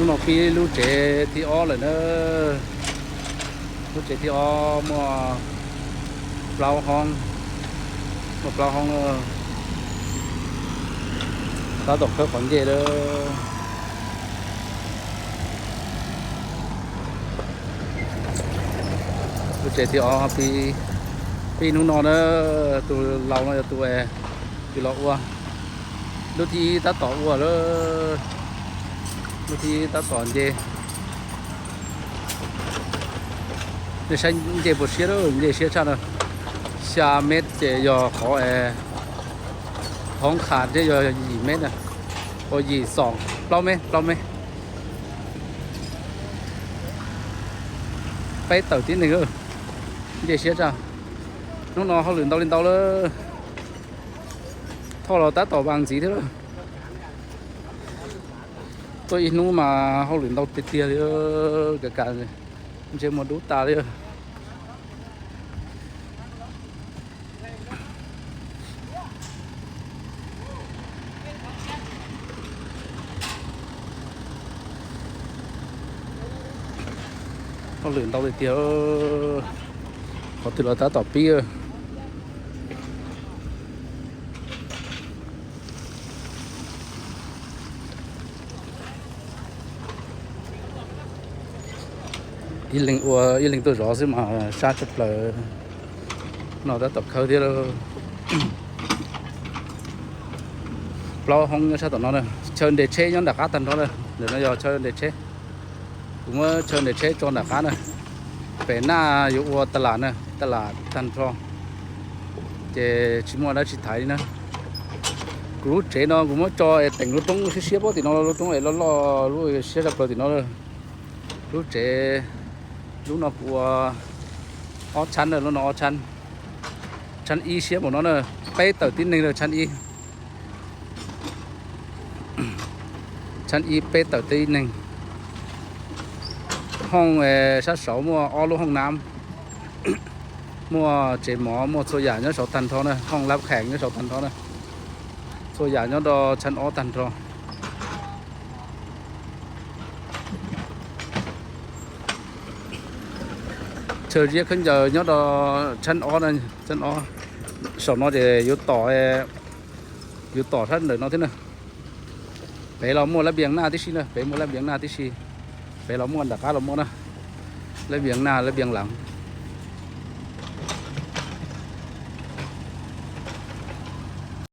Hnub no pib lub tsev thib ob lawm na. Lub tsev thib ob muaj plaub hoob, muaj plaub hoob. Tab tom khawb qhov ncej lawm. Lub tsev thib ob pib, pib hnub no na. Tus laus no yog tus, tus los ua. Lub thib ib tab tom ua lawm. Lub thib ib tab tom nce. Nej saib ncej puas siab lawm, ncej siab tshaj na. Xya mev ces yog qhov hoob qha thiab yog yim mev na. Ua yim xoom plaub mev, plaub mev. Peb tawm tib neeg, ncej siab tshaj. Hnub no hauj lwm ntau li ntau lawm. Thoj los tab tom vas ntxiv thiab lawm. Tuaj ib hnub mas hauj lwm ntau tiag tiag li, ka ka ntsej muag dub tas li. Hauj lwm ntau tiag tiag. Qhov twg los tab tom pib. Ib leeg ua ib leeg tuaj zov xwb mas sab tshaj plaws. No tab tom khawb thiab. Plaub hoob nyob sab tom no na. Chaw nres tsheb nyob nram qab tag nrho na. Ntawm no yog chaw nres tsheb. Kuv muab chaw nres tsheb tso nram qab na. Pem naj yuav ua tas las na, tas las tag nrho, ces tsis muaj dab tsi thaiv li na. Kuv lub tsev no kuv muab tso es teem lub roob siab siab pob tim no, lub roob es loj loj, lub siab tshaj plaws tim no. Lub tsev, lub no kuv ua ob tshab na, lub no ob tshab. Tshab ib siab npaum no na, peb tawm tib neeg lawm tshab ib. Tshab ib peb tawm tib neeg. Hooj sab saud muaj ob lub hooj nam, muaj tsev mov, muaj txhua yam nyob saud tag nrho na, hooj lab kheem nyob saud tag nrho na. Txhua yam nyob rau tshab ob tag nrho. Chaw ziab khaub ncaws nyob rau tshab ob, tshab ob. Saum no ces yuav tom, yuav tom sab ntawm no thiab na. Pem los muaj lab npias naj tib si na, pem muaj lab npias naj tib si. Pem los muaj, nram qab los muaj na. Lab npias naj, lab npias lav.